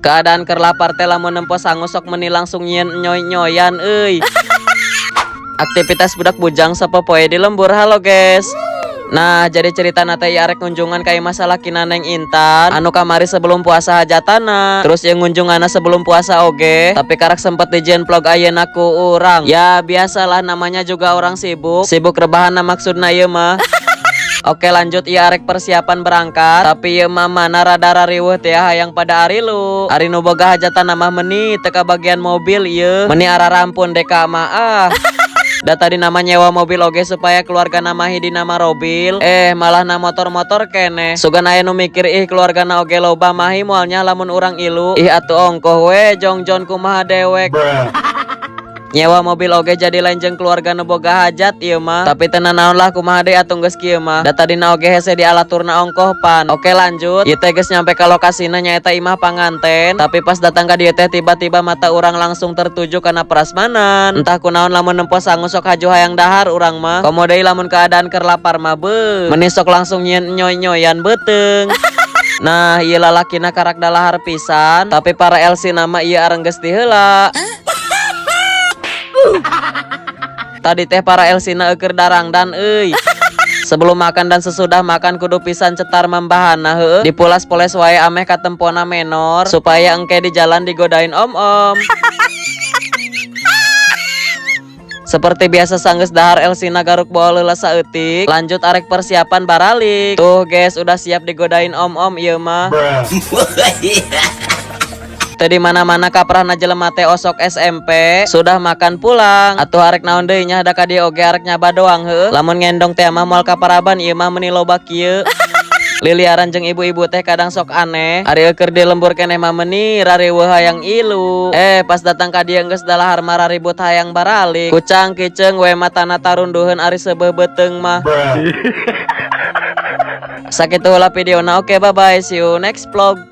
Keadaan keur lapar teh lamun nempo sangu sok meni langsung nyieun nyoy-nyoyan euy. Aktivitas budak bujang sapopoe di lembur. Halo, guys. Nah, jadi cerita teh arek ngunjungan ka imah salakina Neng Intan anu kamari sebelum puasa hajatana. Terus yang ngunjunganna sebelum puasa oge, tapi karak sempet dijieun vlog ayeuna ku urang. Ya biasalah, namanya juga orang sibuk. Sibuk rebahan maksudna ieu mah. Oke, lanjut ya, arek persiapan berangkat. Tapi ieu mah mana rada rariweuh teh hayang pada arilu. Ari nu boga hajatan mah meni teu kabagian mobil ieu. Meni ararampun deka mah ah. Da tadi nama nyewa mobil oge supaya keluarga mahi dina mobil. Eh, malah na motor-motor keneh. Sugan aya nu mikir, "Ih, keluarga oge loba, mahi moalnya lamun urang ilu." Ih, atuh ongkoh we jongjon kumaha dewek. Nyewa mobil oge jadi lain jeung keluarga nu boga hajat ieu mah. Tapi teu nanaon lah, kumaha deui atuh geus kieu mah. Da tadina oge hese dialaturna ongkoh pan. Oke, lanjut. Ieu teh geus nyampe ka lokasina, nyaeta imah panganten. Tapi pas datang ka dieu teh tiba-tiba mata urang langsung tertuju kana prasmanan. Entah kunaon lamun nempo sangu sok haju hayang dahar urang mah. Komo deui lamun keadaan keur lapar mah, beuh. Meni sok langsung nyieun nyoy-nyoyan beuteung. Nah, ieu lalakina karak dalahar pisan, tapi para LC nama ieu arenggeus ti heula. Tadi teh para Elsina eueur darangdan euy. Sebelum makan dan sesudah makan kudu pisan cetar membahana, heueuh. Dipulas-poles wae ameh katempona menor supaya engke di jalan digodain om-om. Seperti biasa, sanggeus dahar Elsina garuk bool heula saeutik, lanjut arek persiapan baralik. Tuh guys, udah siap digodain om-om ieu mah. Teu di mana-mana kaprahna jelema teh osok SMP, sudah makan pulang. Atuh arek naon deui nya, da ka dieu oge arek nyaba doang, heueuh. Lamun ngendong teh mah moal kaparaban ieu mah, meni loba kieu. Liliaran jeung ibu-ibu teh kadang sok aneh. Ari keur di lembur keneh mah meni rariweuh hayang ilu. Eh, pas datang ka dieu geus dalahar mah raribut hayang baralik. Kucang kiceung we matana tarunduheun ari seubeuh beuteung mah. Sakitu heula videona. Oke, bye bye, see you next vlog.